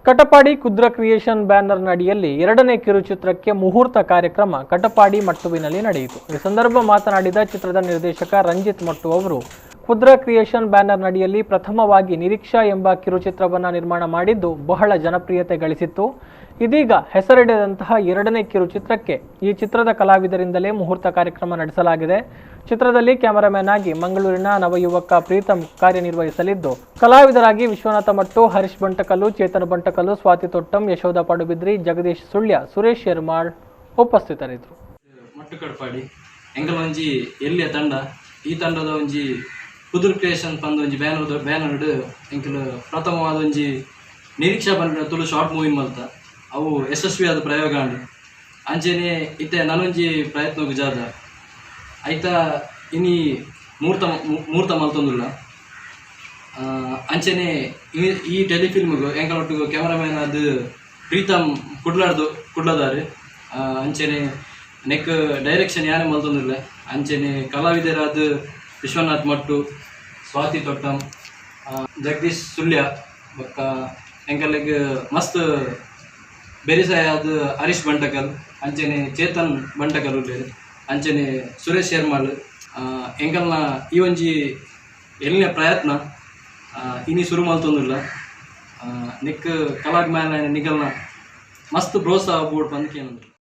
Katapadi ಕುದ್ರ creation ಬ್ಯಾನರ್ನ ಅಡಿಯಲ್ಲಿ ಎರಡನೇ ಕಿರುಚಿತ್ರಕ್ಕೆ ಮುಹೂರ್ತ ಕಾರ್ಯಕ್ರಮ ಕಟಪಾಡಿ ಮಟ್ಟುವಿನಲ್ಲಿ ನಡೆಯಿತು. ಈ ಸಂದರ್ಭ ಮಾತನಾಡಿದ ಚಿತ್ರದ ನಿರ್ದೇಶಕ ರಂಜಿತ್ ಮಟ್ಟು ಅವರು, ಕುದ್ರ ಕ್ರಿಯೇಷನ್ ಬ್ಯಾನರ್ನ ಅಡಿಯಲ್ಲಿ ಪ್ರಥಮವಾಗಿ ನಿರೀಕ್ಷಾ ಎಂಬ ಕಿರುಚಿತ್ರವನ್ನು ನಿರ್ಮಾಣ ಮಾಡಿದ್ದು ಬಹಳ ಜನಪ್ರಿಯತೆ ಗಳಿಸಿತ್ತು. ಇದೀಗ ಹೆಸರಿಡದಂತಹ ಎರಡನೇ ಕಿರುಚಿತ್ರಕ್ಕೆ ಈ ಚಿತ್ರದ ಕಲಾವಿದರಿಂದಲೇ ಮುಹೂರ್ತ ಕಾರ್ಯಕ್ರಮ ನಡೆಸಲಾಗಿದೆ. ಚಿತ್ರದಲ್ಲಿ ಕ್ಯಾಮರಾಮನ್ ಆಗಿ ಮಂಗಳೂರಿನ ನವಯುವಕ ಪ್ರೀತಂ ಕಾರ್ಯನಿರ್ವಹಿಸಲಿದ್ದು, ಕಲಾವಿದರಾಗಿ ವಿಶ್ವನಾಥ ಮಟ್ಟು, ಹರೀಶ್ ಬಂಟಕಲ್ಲು, ಚೇತನ್ ಬಂಟಕಲ್ಲು, ಸ್ವಾತಿ ತೊಟ್ಟಂ, ಯಶೋಧ ಪಡುಬಿದ್ರಿ, ಜಗದೀಶ್ ಸುಳ್ಯ, ಸುರೇಶ್ ಶೆರ್ಮಾಳ್ ಉಪಸ್ಥಿತರಿದ್ದರು. ಮಟ್ಟು ಕಡ್ಪಾಡಿ ಎಂಕಲ್ ಒಂಜಿ ಎಲ್ಲಿಯ ತಂಡ. ಈ ತಂಡದ ಒಂಜಿ ಕುದುರ್ ಕ್ರಿಯೇಷನ್ ಪಂದ್ ಒಂಜಿ ಬ್ಯಾನರ್. ಬ್ಯಾನರ್ಡ್ ಎಂಕಲ್ ಪ್ರಥಮವಾದ ಒಂಜಿ ನಿರೀಕ್ಷಾ ಪನ್ಪಿನ ತುಳು ಶಾರ್ಟ್ ಮೂವಿ ಮಲ್ತ. ಅವು ಯಶಸ್ವಿಯಾದ ಪ್ರಯೋಗ ಆಂಡ್. ಅಂಚೆನೆ ಇತ್ತೆ ನನೊಂಜಿ ಪ್ರಯತ್ನಗ್ ಜಾದ. ಐತ ಇನಿ ಮೂರ್ತ ಮೂರ್ತ ಮಲ್ತೊಂದುಲ್ಲ. ಅಂಚೆನೆ ಈ ಈ ಟೆಲಿಫಿಲ್ಮ್ಗ್ ಎಂಕಲೊಟ್ಟಿಗೆ ಕ್ಯಾಮರಾಮ್ಯಾನ್ ಆದ್ ಪ್ರೀತಮ್ ಕುಡ್ಲಾರ್ದು ಕುಡ್ಲದಾರ್. ಅಂಚೆನೆ ನೆಕ್ ಡೈರೆಕ್ಷನ್ ಯಾನೆ ಮಲ್ತೊಂದುಲ್ಲೆ. ಅಂಚೆನೆ ಕಲಾವಿದರಾದ್ ವಿಶ್ವನಾಥ್ ಮಟ್ಟು, ಸ್ವಾತಿ ತೊಟ್ಟಂ, ಜಗದೀಶ್ ಸುಳ್ಯ, ಬೊಕ್ಕ ಎಂಕಲೆಗ್ ಮಸ್ತ್ ಬೆರಿಸಾಯ ಆದ್ ಹರೀಶ್ ಬಂಟಕಲ್, ಅಂಚೆನೆ ಚೇತನ್ ಬಂಟಕಲ್ ಉಲ್ಲೆರ್, ಅಂಚೆನೆ ಸುರೇಶ್ ಶೆರ್ಮಾಳ್. ಎಂಕಲ್ನ ಈ ಒಂಜಿ ಎಲ್ಯ ಪ್ರಯತ್ನ ಇನಿ ಸುರು ಮಲ್ತೊಂದುಲ್ಲ. ನೆಕ್ ಕಲಾಭಿಮಾನ ನಿಗಲ್ನ ಮಸ್ತ್ ಪ್ರೋತ್ಸಾಹ ಬೋಡು ಪಂದ್ ಕೇನೊಂದುಲ್ಲ.